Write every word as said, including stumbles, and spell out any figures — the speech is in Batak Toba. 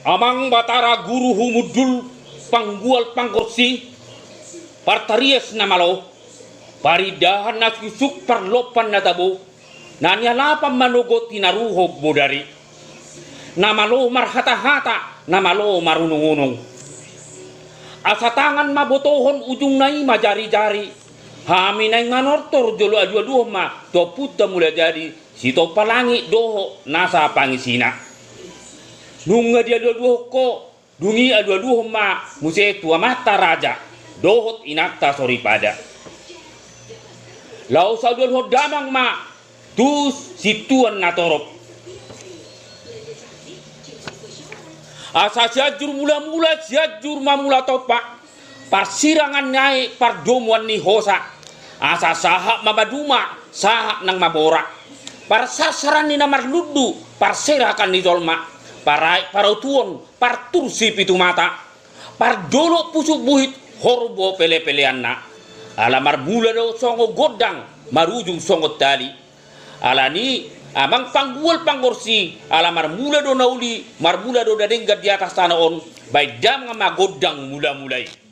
Amang Batara Guru Humundul, panggual pangkorsi, partarias na malo, parindahan na suksuk, parlompan na tabo, na nialapan manogot tinaruhon bodari. Na malo marhatahata, na malo marunongunong. Asa tangan ma botohon, ujungna i ma jarijari. Hami naeng manortor jolo alualuhon ma tu Ompunta Mulajadi, Sitompa langit dohot nasa pangisina. Nunga dialualuhon ho, dung i alualuhon ma muse tu amanta raja dohot inanta soripada. Laos alualuhon damang ma tu sintuan na torop. Asa Sianjur Mulamula, Sianjur ma Mulatompa, parsirangan ni aek, pardomuan ni hosa. Asa sahat ma maduma, sahat nang mamora. Parsarsaran ni na marlundu, parserakan ni jolma. Paraek parautuon, partursi pitu mata. Pardolok pusuk buhit, horbo pelepeleanna. Ala marmula do songon gondang, marujung songon tali. Alani, amang panggual pangkorsi, ala marmula do na uli, marmula do na denggan di atas tano on, baen damang ma gondang mulamula i.